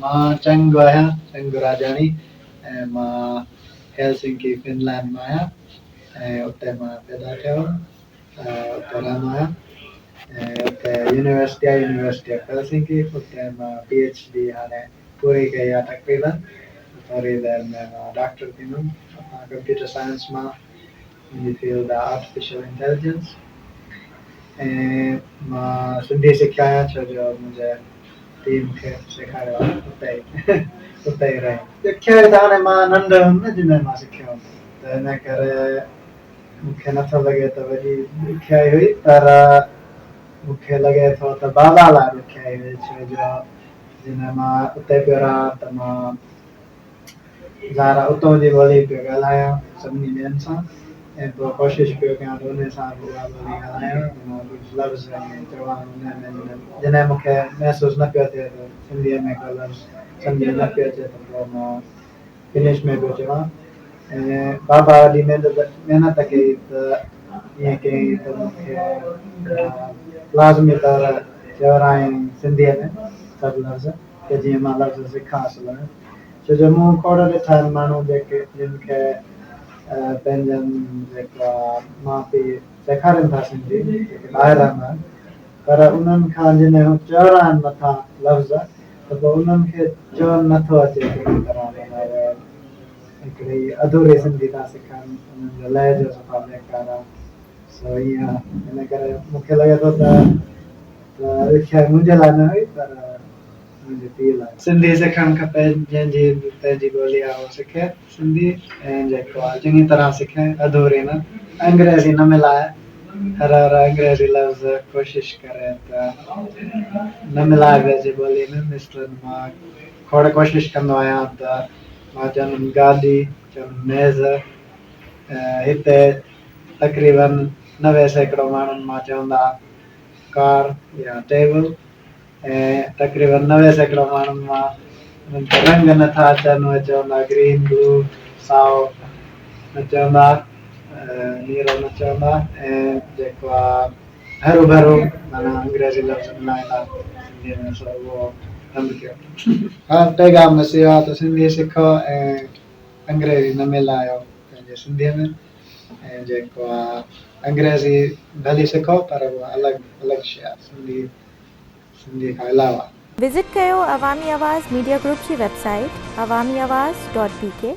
مان چنگ آهيان، چنگ راجاڻي ۽ مان هيلسنڪي فنلينڊ مان آهيان ۽ اتي مان پيدا ٿيو هئم ۽ اتي رهندو آهيان ۽ اتي يونيورسٽي آهي يونيورسٽي آف هيلسنڪي، اتي مان پي ايڇ ڊي هاڻي پوري ڪئي آهي تقريبن ٿوري دير ۾ مان ڊاڪٽر ٿيندم. ڪمپيوٽر سائنس مان منهنجي فيلڊ آهي آرٽيفيشل انٽيليجنس ۽ مان سنڌي سکيو آهيان ڇو جو منهنجي پيء مون کي سيکاريو آهي اتي ئي اتي ئي رهيم. ڏکيائي ته هاڻي مان ننڍو هيم نه جڏهن مان سکيو هيم ته ان ڪري مون کي نٿو لڳي ته وڏي ڏکيائي هئي پر مون کي لڳي ٿو ته بابا لاء ڏکيائي هئي ڇو جو جڏهن مان اتي پيو رهان ته مان ظاهر آهي اتان جي ٻولي پيو ڳالهايان سڀني ٻين سان ۽ پوء ڪوشش پيو ڪيان ته انهي سان به اها ٻولي ڳالهايان ته مان ڪجهه لفظ ائين چوان انهي ۾ جڏهن مون کي محسوس نه پيو ٿئي ته سنڌيء ۾ ڪو لفظ سمجهه ۾ نه پيو اچي ته پوء مان فنش ۾ پيو چوان ۽ بابا وڏي محنت ڪئي ته ائين ڪيائين ته مون کي لازمي طور چورايائين سنڌيء ۾ سڀ لفظ ته جيئن مان لفظ سکان اصل ۾ ڇو جو مون کوڙ ڏٺا آهن ماڻهو جيڪي جن کي پنهنجن جيڪا ماء پيء سيکارين ٿا سنڌي جيڪي ٻاهر رهندا آهن پر انهن کان جن هو چورائن مٿان لفظ ته پوء انهن کي چوڻ نٿو اچي چڱي طرح معنيٰ اهي هڪڙي اڌوري سنڌي ٿا سکن انهن جو لهجو صفا بيڪار آهي سو ائين آهي ان ڪري مون کي لڳي ٿو ته ڏکيائي منهنجي لاء نه هئي پر منهنجي پيء لاء. سنڌي سکڻ کپي جنهن جي به پنهنجي ٻولي آهي اهو سکي سنڌي ۽ جيڪو آهي چڱي طرح سکي اڌوري نه انگريزي نه ملائي هر هر انگريزي لفظ ڪوشش ڪري ته نه ملائي پنهنجي ٻولي ۾ مثلاً مان کوڙ ڪوشش ڪندو آهيان ته مان چوندم گاڏي چوندم ميز هتي تقريبن 90% ماڻهن مان چوندا ڪار يا ٽيبل ۽ تقريبن 90% ماڻهن مان انهن کي رنگ نه ٿا اچن اهي چوندا گرين بلو سائو نه چوندا نيرو نه چوندا ۽ جيڪو آ هرو ڀرو معنيٰ انگريزي لفظ ملائيندا سنڌي ۾ سو اهو بند ڪيو. ها پيغام بس اهو آ ته سنڌي سکو ۽ انگريزي نه ملايو پنهنجي سنڌيء ۾ ۽ جيڪو آ انگريزي ڀلي سکو پر اها الڳ الڳ شيء آ سنڌي سنڌي کان علاوه. وزٽ ڪيو عوامي آواز ميڊيا گروپ جي website Awami Awaz dot B K.